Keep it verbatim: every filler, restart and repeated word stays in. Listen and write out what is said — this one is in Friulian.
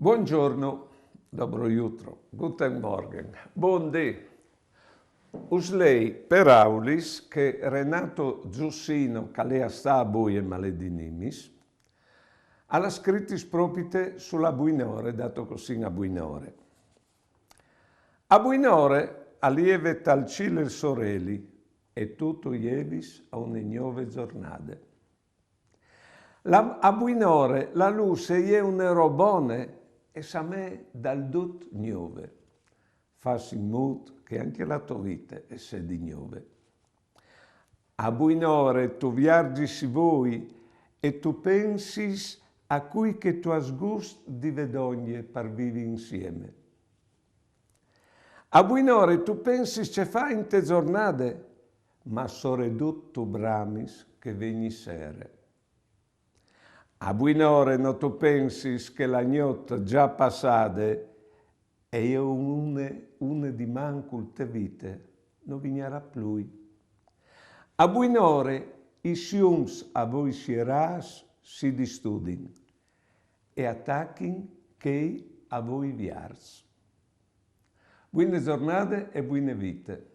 Buongiorno, dobro jutro, guten Morgen, bundì. Us lei peraulis che Renato Zussino, che al è a stà a Buie, ma al è di Nimis, al à scritis propite su la buinore, dato che o sin a buinore. A buinore al jeve tal cîl il soreli e tu tu jevis a une gnove zornade. La, a buinore la lûs e je une robone e somee dal dut gnove. Fâs in mût che ancje la tô vite e sedi gnove. A buinore tu vierzis i voi e tu pensis a cui che tu âs gust di vedogne par vivi insiemi. A buinore tu pensis ce fâ inte zornade, ma soredut tu bramis che e vegni sere. A buinore no tu pensis che la gnot za passade e je une, une di mancul te vite no vignarà plui. A buinore i siums a voi sierâts si distudin e a tachin chei a voi vierts. Buine zornade e buine vite.